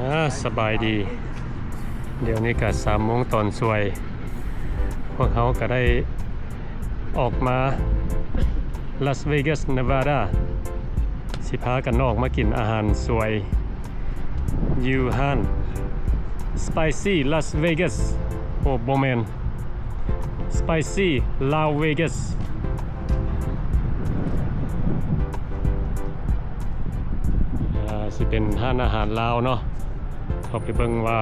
ອາ ສະບາຍດີ. ດຽວນີ້ກະສາມໂມງຕອນສວຍ ພວກເຮົາກະໄດ້ອອກມາ Las Vegas Nevada ຊິພາກັນອອກມາກິນອາຫານສວຍຢູ່ຮ້ານ Spicy Las Vegas. ໂອ້ ບໍ່ແມ່ນ Spicy Las Vegas. ອາ ຊິເປັນຮ້ານອາຫານລາວເນາະ ເຂົ້າໄປເບິ່ງວ່າ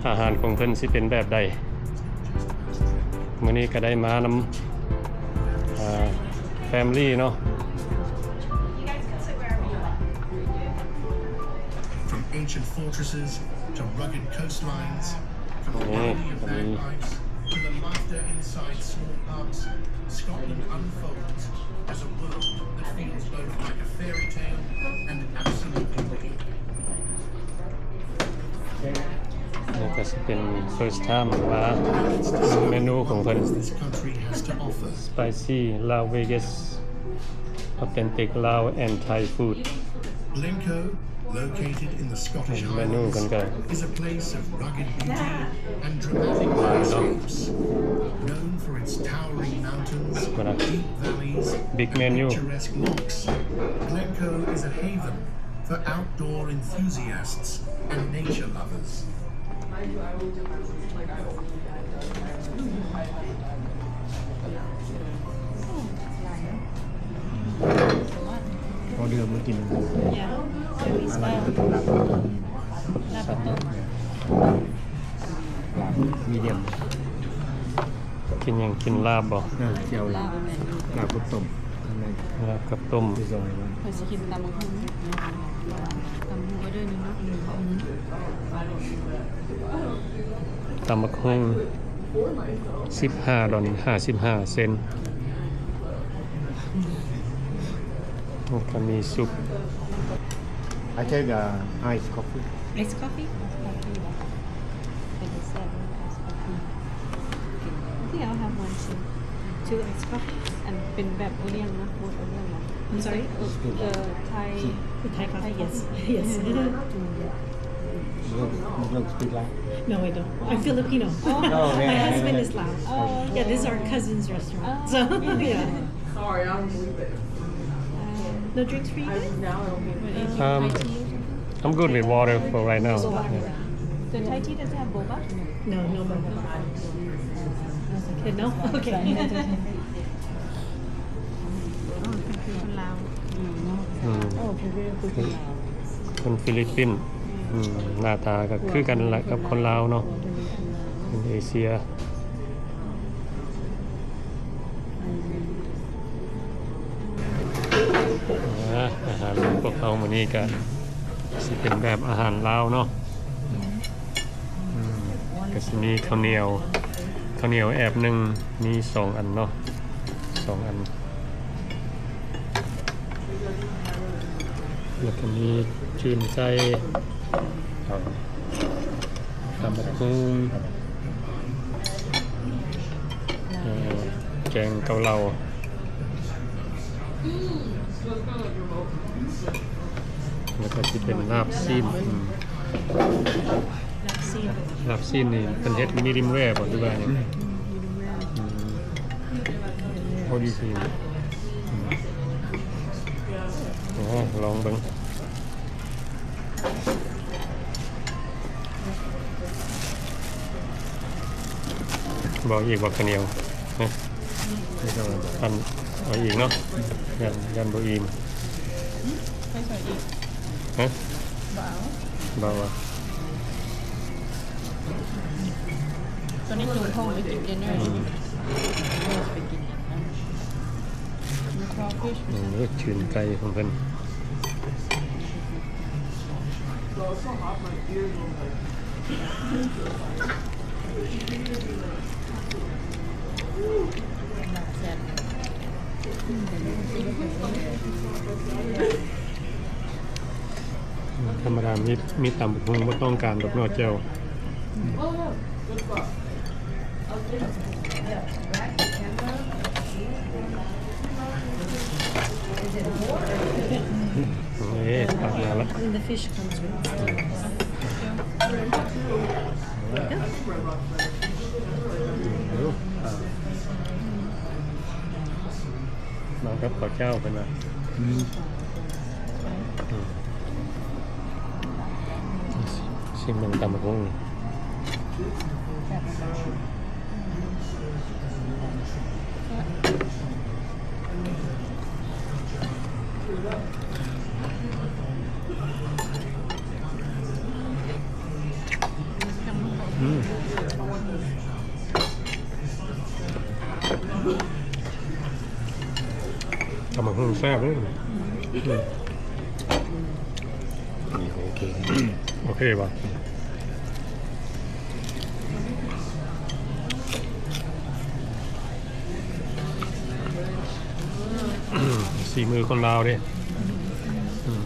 ອາຫານຂອງເພິ່ນຊິເປັນແບບໃດ. ມື້ນີ້ກະໄດ້ມານຳ ອາ family ເນາະ. From ancient fortresses to rugged coastlines, from the valley of bagpipes to the laughter inside small pubs, Scotland unfolds as a world that feels both like a fairy tale and absolutely real. ນີ້ກະຊິເປັນ first time ວ່າເມນູຂອງເພິ່ນ This country has to offer. Spicy Las Vegas, authentic Lao and Thai food. Glencoe, located in the Scottish Highlands, is a place of rugged beauty and dramatic landscapes. Known for its towering mountains, deep valleys, and picturesque lochs, Glencoe is a haven for outdoor enthusiasts and nature lovers. ອອເດີມາກິນ Yeah. ອາຫານລາບ ລາບ ມີດຽມ. ກິນຫຍັງ? ກິນລາບບໍ່? ເອີ ຊິເອົາລາບ ລາບກັບຕົ້ມ ລາບກັບຕົ້ມ. ຂ້ອຍຊິກິນຕຳບັກຫຸ່ງ ຕຳບັກຫຸ່ງ ອອເດີໜຶ່ງເນາະ. ຕຳບັກຫຸ່ງ ສິບຫ້າດອນ ຫ້າສິບຫ້າເຊັນ. ແລ້ວກະມີຊຸບ. I take a ice coffee. Ice coffee? Ice coffee. It is served with ice coffee. I think I'll have one too. Two ice coffees and ເປັນແບບໂອຣຽນນະ Wood Orient ນະ. I'm sorry? Uh, Thai, Thai coffee, yes. Yes. You don't, you don't speak Lao? No, I don't. I'm Filipino. Oh, yeah. My husband is Lao. Oh, yeah, this is our cousin's restaurant. So, yeah. Sorry, I'm a little bit. No drinks for you guys? Um, I'm good with water for right now. Boba. Yeah. The Thai tea, does it have boba? No, no boba. No? Okay. ຄົນລາວ ອືມ ຄົນຟີລິບປິນ. ອືມ ໜ້າຕາກະຄືກັນລະກັບຄົນລາວເນາະ ຄົນເອເຊຍ. ອາ ອາຫານຂອງພວກເຮົາມື້ນີ້ກະຊິເປັນແບບອາຫານລາວເນາະ. ອືມ ກະຊິມີເຂົ້າໜຽວ ເຂົ້າໜຽວແອບໜຶ່ງ ມີສອງອັນເນາະ ສອງອັນ. ແລ້ວກະມີຈືນໄກ່ ເອົາ ຕຳບັກຫຸ່ງ ເອີ ແກງເກົາເຫຼົ່າ ແລ້ວກະຊິເປັນລາບຊີ້ນ. ອືມ ລາບຊີ້ນ ລາບຊີ້ນນີ້ເພິ່ນເຮັດມີດຽມແຣບໍ່ ຫຼືວ່າຫຍັງ? ອືມ ພໍດີຊີ້ນ. ອືມ ໂອ້ ລອງເບິ່ງ. ບໍ່ອີກບໍ່ ເຂົ້າໜຽວ? ຮະ? ອັນ ເອົາອີກເນາະ ຢ້ານ ຢ້ານບໍ່ອີ່ມ. ໄປໃສ່ອີກ? ຮະ? ບໍ່ເອົາ ບໍ່ເອົາ. ຕອນນີ້ຈຸທ້ອງໄປກິນດິນເນີ. ອືມ ໄປກິນຫຍັງນະ? ມີຄຣາວຟິຊ ອືມ ຈືນໄກ່ຂອງເພິ່ນ. ແຊບ. ທຳມະດາມີ ມີຕຳບັກຫຸ່ງ ບໍ່ຕ້ອງການດອກເນາະ ແຈ່ວ. ເອີ ປາກມາລະ And the fish comes with it. ມາກັບເຂົ້າເຈົ້າເພິ່ນວ່າ ອືມ ຊິມເບິ່ງຕຳບັກຫຸ່ງ. ອືມ ຕຳບັກຫຸ່ງແຊບເດ້. ອືມ ນີ້ໂອເຄ ໂອເຄບໍ່? ສີມືຄົນລາວເດ້. ອືມ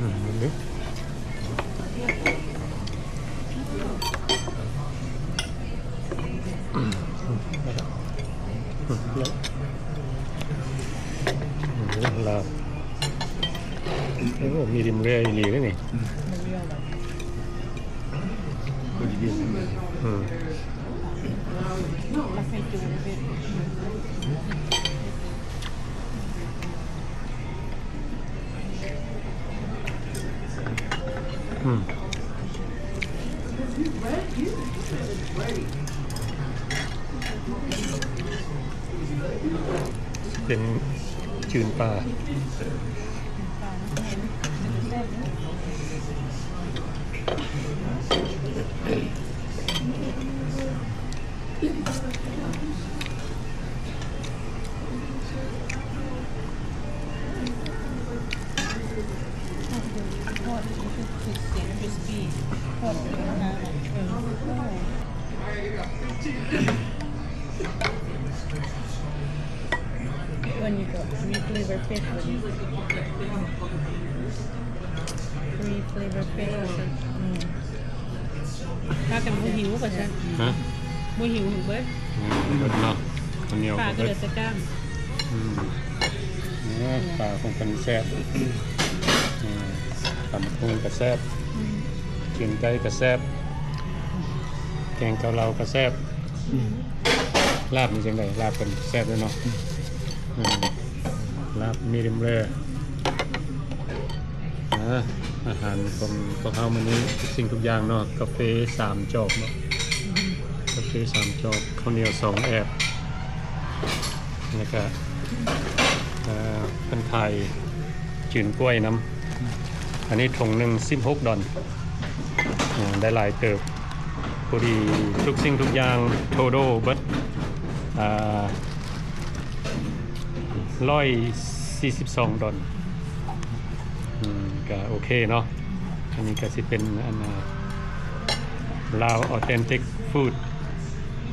ອືມ ເບິ່ງເດ້ ອືມ ລາບ ໂອ້ ມີດິມແຣອີ່ຫຼີເດ້ນີ້. ອືມ ອືມ ເປັນຈືນປາ. When you go, three flavor fish. Three flavor fish. ອືມ ພາກັນບໍ່ຫິວວ່າຊັ້ນ. ຮະ? ບໍ່ຫິວເບິດ. ອືມ ເບິດເນາະ ເຂົ້າໜຽວ ປາກໍເບິດ ເຫຼືອແຕ່ກ້າງ. ອືມ ເອີ ປາຂອງເພິ່ນແຊບ. ອືມ ຕຳບັກຫຸ່ງກໍແຊບ. ອືມ ຕີນໄກ່ກໍແຊບ. ແກງເກົາເລົາກໍແຊບ. ອືມ ລາບນີ້ຈັ່ງໃດ? ລາບເພິ່ນແຊບເດ້ເນາະ. ອືມ ລາບມີດິມແຣ. ອາ ອາຫານຂອງພວກເຮົາມື້ນີ້ ທຸກສິ່ງທຸກຢ່າງເນາະ ກາເຟສາມຈອກເນາະ ກາເຟສາມຈອກ ເຂົ້າໜຽວສອງແອບ ແລ້ວກະ ເອີ ເພິ່ນຂາຍຈືນກ້ວຍນຳ. ອັນນີ້ຖົງໜຶ່ງສິບຫົກດອນ ອາ ໄດ້ຫຼາຍເຕີບ. ພໍດີທຸກສິ່ງທຸກຢ່າງໂທໂດເບິດ ອາ ຮ້ອຍສີ່ສິບສອງດອນ. ອືມ ກະໂອເຄເນາະ. ອັນນີ້ກະຊິເປັນ ອັນ ລາວອໍເຕັນຕິກຟູດ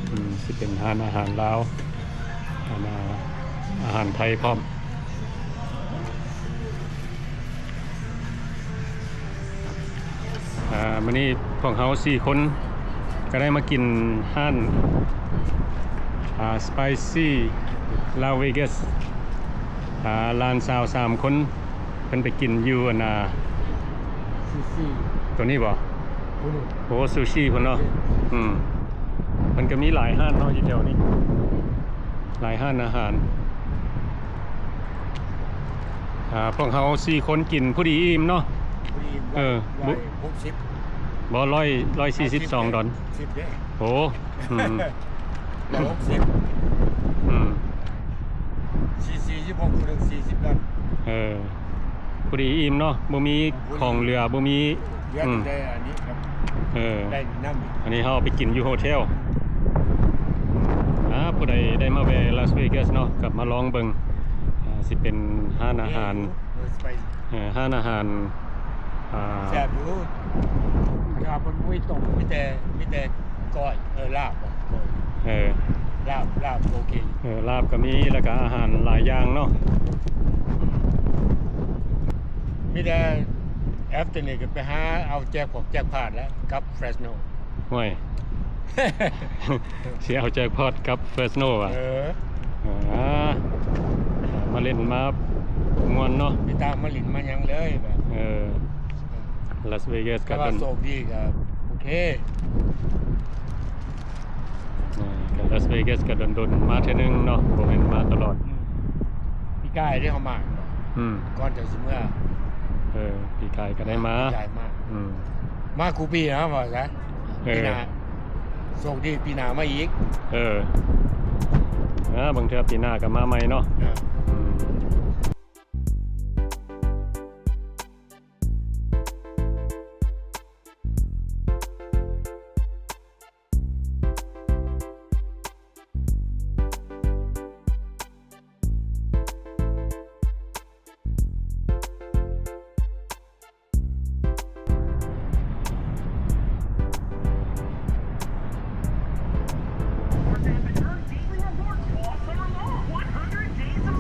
ອືມ ຊິເປັນຮ້ານອາຫານລາວ ອັນ ອາຫານໄທພ້ອມ. ອາ ມື້ນີ້ພວກເຮົາສີ່ຄົນກໍໄດ້ມາກິນຮ້ານ ອາ Spicy Las Vegas ອາ ຫຼານສາວສາມຄົນ ເພິ່ນໄປກິນຢູ່ ອັນ ອາ ຊູຊີ ໂຕນີ້ບໍ່? ໂອ້ ຊູຊີພຸ້ນເນາະ. ອືມ ເພິ່ນກໍມີຫຼາຍຮ້ານເນາະ ຢູ່ແຖວນີ້ ຫຼາຍຮ້ານອາຫານ. ອາ ພວກເຮົາສີ່ຄົນກິນພໍດີອີ່ມເນາະ. ພໍດີອີ່ມ ເອີ ຮ້ອຍຫົກສິບ ບໍ່ ຮ້ອຍ ຮ້ອຍສີ່ສິບສອງດອນ. ສິບເດ້. ໂອ້ ອືມ ຮ້ອຍຫົກສິບ ອືມ ສີ່ສິບຫົກ ເຖິງສີ່ສິບດອນ. ເອີ ພໍດີອີ່ມເນາະ ບໍ່ມີຂອງເຫຼືອ ບໍ່ມີ ເຫຼືອ ອືມ ແຕ່ອັນນີ້ ເອີ ໄດ້ນຳ. ອັນນີ້ເຮົາເອົາໄປກິນຢູ່ໂຮເທລ. ອາ ຜູ້ໃດໄດ້ມາແວ່ລາສເວກັສເນາະ ກໍມາລອງເບິ່ງ. ອາ ຊິເປັນຮ້ານອາຫານ ເອີ ຮ້ານອາຫານ ອາ ແຊບຢູ່. ເພິ່ນບໍ່ມີຕົ້ມ ມີແຕ່ ມີແຕ່ກ້ອຍ ເອີ ລາບ ເອີ. ລາບ ລາບໂອເຄ ເອີ ລາບກໍມີ ແລ້ວກໍອາຫານຫຼາຍຢ່າງເນາະ. ມີແຕ່ແອັບໂຕນີ້ກໍໄປຫາເອົາແຈັກພອດແຈັກພາດແລ້ວກັບເຟຣສໂນ. ໂອ້ຍ ຊິເອົາແຈັກພອດກັບເຟຣສໂນຫວາ? ເອີ ອ່າ ມາຫຼິ້ນມາມ່ວນເນາະ ໄປຕາມມາຫຼິ້ນມາຫຍັງເລີຍແບບ ເອີ ລາສເວກັສກໍ ແຕ່ວ່າໂຊກດີກໍໂອເຄ. ອ່າ ກໍລາສເວກັສກໍດົນໆມາເທື່ອໜຶ່ງເນາະ ບໍ່ແມ່ນມາຕະຫຼອດ. ອືມ ປີກາຍເດ້ເຮົາມາ ອືມ ກ່ອນຈະຊິເມືອ. ເອີ ປີກາຍກໍໄດ້ມາ ປີກາຍມາ ອືມ ມາຄູ່ປີນະ ວ່າຊະ. ເອີ ປີໜ້າ ໂຊກດີປີໜ້າມາອີກ. ເອີ ອ່າ ບາງເທື່ອປີໜ້າກໍມາໃໝ່ເນາະ. ເອີ ອືມ.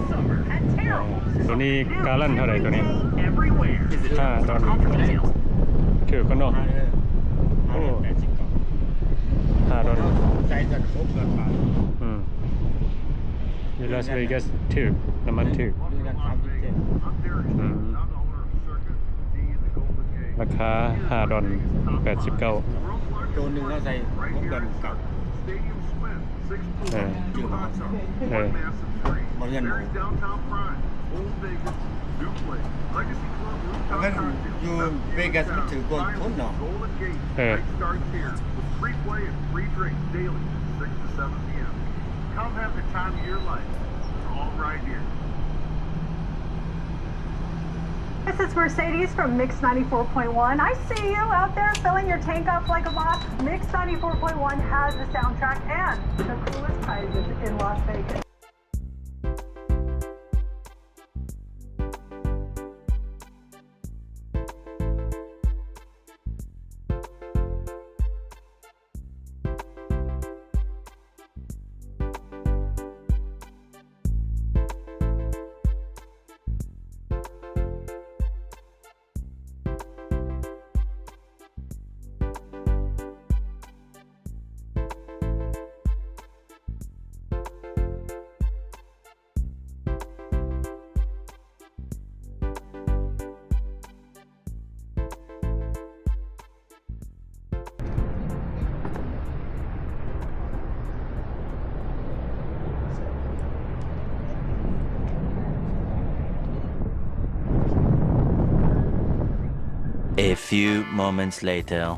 San Antonio. ໂຕນີ້ກາລັນເທົ່າໃດໂຕນີ້? ຫ້າດອນ ຖືກເນາະ. ໂອ້ ຫ້າດອນ ໃສ່ກັນຫົກດອນບາດ. ອືມ ຢູ່ລາສເວກັສຖືກ ນ້ຳມັນຖືກ. ອືມ ລາຄາຫ້າດອນແປດສິບເກົ້າ. ໂຕໜຶ່ງເຮົາໃສ່ຫົກດອນເກົ້າ. ເອີ ເອີ ບໍ່ເຮືອນໝູ. ມັນຢູ່ເວກັສມັນຖືກກວ່າພຸ້ນເນາະ. ເອີ This is Mercedes from Mix ninety-four point one. I see you out there filling your tank up like a boss. Mix ninety-four point one has the soundtrack and the coolest prizes in Las Vegas. A few moments later.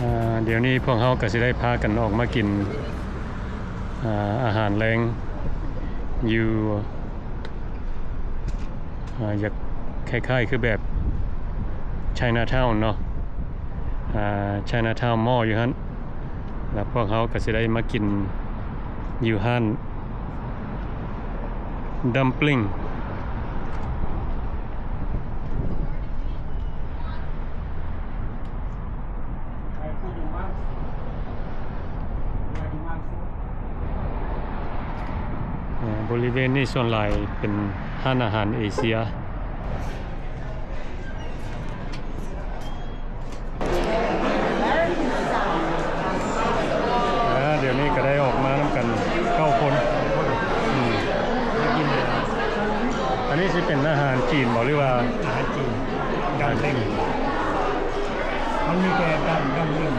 ອ່າ ດຽວນີ້ພວກເຮົາກໍຊິໄດ້ພາກັນອອກມາກິນ ອ່າ ອາຫານແລງຢູ່ ອ່າ ຢາກຄ້າຍໆຄືແບບໄຊນາທາວເນາະ ອ່າ ໄຊນາທາວມໍຢູ່ຫັ້ນ ແລ້ວພວກເຮົາກໍຊິໄດ້ມາກິນຢູ່ຮ້ານ dumpling. ເອີ ບໍລິເວນນີ້ສ່ວນຫຼາຍເປັນຮ້ານອາຫານເອເຊຍ. ອ່າ ດຽວນີ້ກໍໄດ້ອອກມານຳກັນເກົ້າຄົນ. ອືມ ອັນນີ້ຊິເປັນອາຫານຈີນບໍ ຫຼືວ່າອາຫານຈີນ? ດັມບລິງ ມັນມີແຕ່ດັມ ດັມບລິງ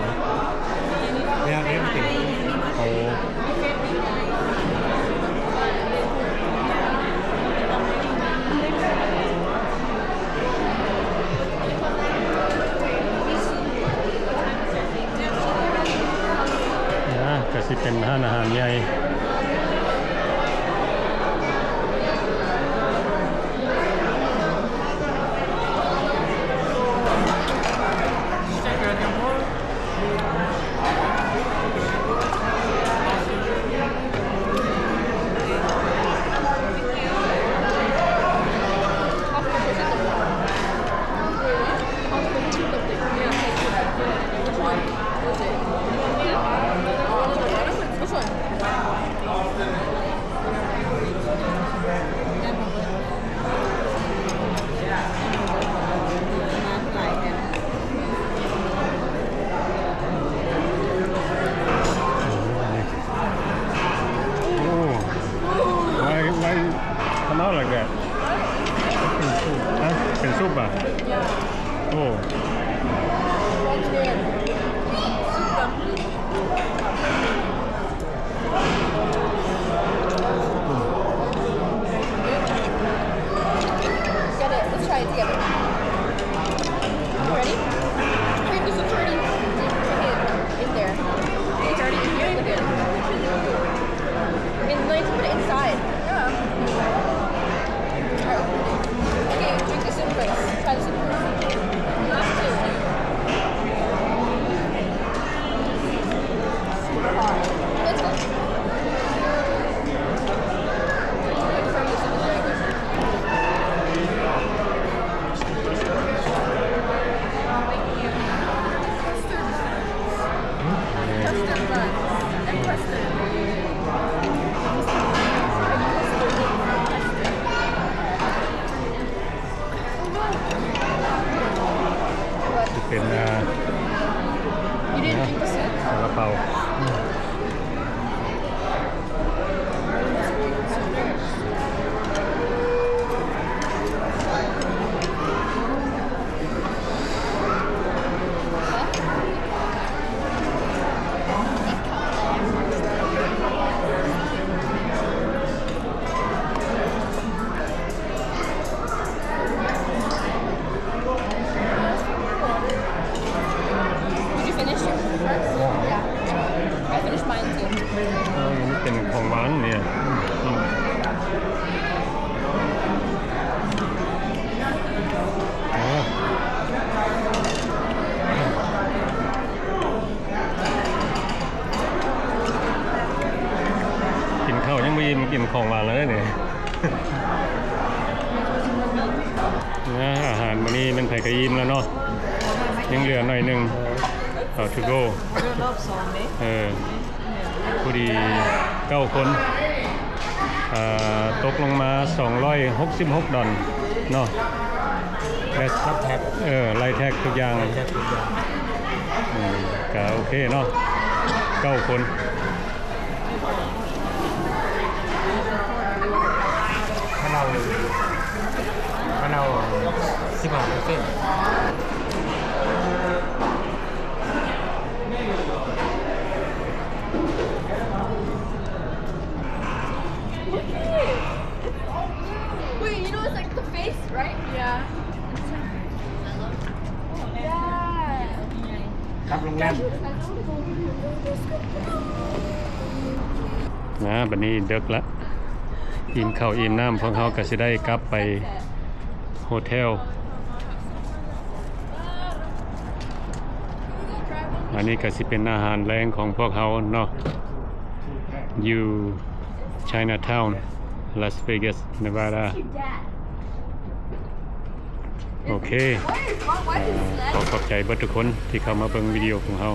They have everything. ໂອ້. ທີ່ເປັນຮ້ານອາຫານໃຫຍ່. Oh, why, why come out like that? ເປັນຊຸບ ຮະ? ເປັນຊຸບອ່ະ? ໂອ້. Get it. Let's try it together. You ready? Wait, there's a turtle in there. It's already in here? Okay. And then you put it inside. Yeah. All right, open it. Okay, drink the soup first. Try the soup first. Last two. Custard bun. ເປັນ ອ່າ You didn't drink the soup? ຊາລາເປົາ. Did you finish yours? Yeah. I finished mine too. ເອີ ມັນເປັນຂອງຫວານນີ້. ອືມ ໂອ້ ກິນເຂົ້າຍັງບໍ່ອີ່ມ ກິນຂອງຫວານແລ້ວເດ້ນີ້. ອາຫານມື້ນີ້ແມ່ນໃຜກະອີ່ມແລ້ວເນາະ ຍັງເຫຼືອໜ້ອຍໜຶ່ງ. ເອີ ເອົາ to go. ເອີ ພໍດີເກົ້າຄົນ ເອີ ຕົກລົງມາສອງຮ້ອຍຫົກສິບຫົກດອນເນາະ. ແລະ ໄລ່ແທັກ ເອີ ໄລ່ແທັກທຸກຢ່າງ ໄລ່ແທັກທຸກຢ່າງ. ອືມ ກະໂອເຄເນາະ ເກົ້າຄົນ. ມະນາວ ມະນາວສິບຫ້າເປີເຊັນ. Wait, you know it's like the face, right? Yeah. Yeah. ກັບໂຮງແຮມ. ນະ ບັດນີ້ເດິກລະ ອີ່ມເຂົ້າອີ່ມນ້ຳ ພວກເຮົາກະຊິໄດ້ກັບໄປໂຮເທວ. ອັນນີ້ກະຊິເປັນອາຫານແລງຂອງພວກເຮົາເນາະ ຢູ່ Chinatown, Las Vegas, Nevada. ໂອເຄ ຂໍຂອບໃຈເບິດທຸກຄົນທີ່ເຂົ້າມາເບິ່ງວິດີໂອຂອງເຮົາ.